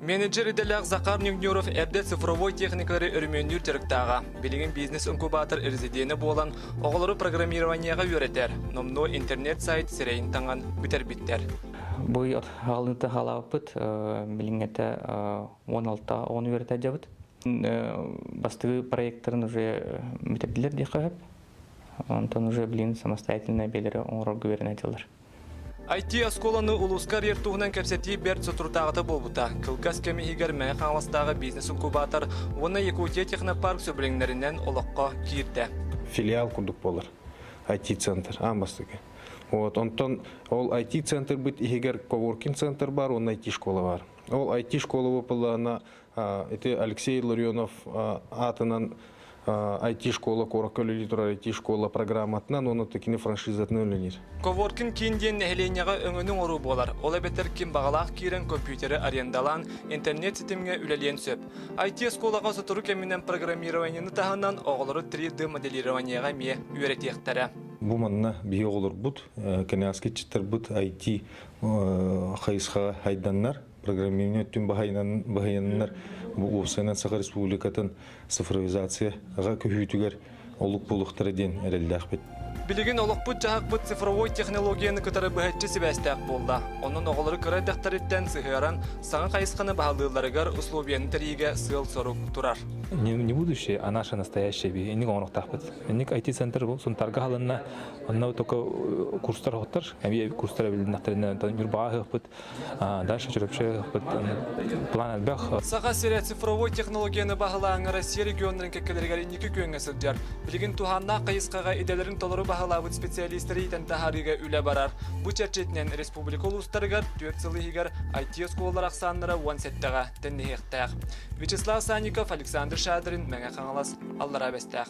Менеджер идэлээх Захар Нюгнюров эрдэ цифровой техникалары өрөмүөннүүр дьарыктааҕа. Билигин бизнес-инкубатор резиденэ буолан, оҕолору программированиеҕа үөрэтэр. Номнуо интернет-сайт сирэйин таҥан бүтэрбиттэр. Бу аҕалыыта хаалаабыппыт билиҥҥэтэ 16 оҕону үөрэтэ дьабыт. Бастакы проекттарын уже бүтэрдилэр диэххэ сөп. Онтон уже билигин самостоятельно бэйэлэрэ оҥорорго үөрэнэ дьыллар. IT-оскуоланы улууска арыйар туһунан кэпсэтии бэрт соторутааҕыта буолбута. Кылгас кэм иһигэр Мэҥэ Хаҥаластааҕы бизнес-инкубатор уонна Якутия технопарк сөбүлэҥнэринэн олоххо киирдэ. Филиал курдук буолар IT-центр аан бастакы. Вот, онтон ол IT-центрбыт иһигэр коворкинг-центр бар уонна IT-школа бар. Ол IT-школа буоллаҕына ити Алексей Ларионов аатынан IT-школа куоракка үлэлии турар IT-школа программатынан уонна кини франшизатынан үлэлиир. Коворкинг киин диэн нэһилиэнньэҕэ өҥөнү оҥоруу буолар. Ол эбэтэр ким баҕалаах киирэн компьютеры арендалаан, интернет ситимҥэ үлэлиэн сөп. IT-оскуолаҕа сотору кэминэн программированиены таһынан оҕолору 3D моделированиеҕа эмиэ үөрэтиэхтэрэ. Бу манна биһи оҕолорбут, кэнэҕэски ыччаттарбыт IT хайысхаҕа хайданнар, программирование өттүн баһыйаннар бу уопсайынан Саха Республикатын цифровизацияҕа көһүүтүгэр олук буолуохтара диэн эрэллээхпит. Билигин олохпут-дьаһахпыт цифровой технологияны кытары быһаччы сибээстээх буолла. Онон оҕолору кыра эрдэхтэриттэн сыһыаран, саҥа хайысханы баһылыылларыгар условияны тэрийиигэ сыал-сорук турар. Не, не будущее, а наше настоящее. Инник оҥоруохтаахпыт. Инник IT-центр бу Сунтарга аһылынна. Онно только курстар оһоттор. Эбии курстар эбилиннэхтэринэ Ньурбаҕа ыһыахпыт. Дальше Чурапчы план элбэх. Саха сирэ цифровой технологияны баһылааҥҥа Россия регионнарын кэккэлэригэр инники күөҥҥэ сылдьар. Билигин туһааннаах хайысхаҕа идэлэрин толору баһылаабыт специалистары иитэн таһаарыыга үлэ барар. Бу чэрчитинэн республика улуустарыгар 4 сыл иһигэр IT-оскуолалар ахсааннара 17-ҕэ тэнниһиэхтээх. Вячеслав Санников, Александр Шадрин, Мэҥэ Хаҥалас, Аллараа Бэстээх.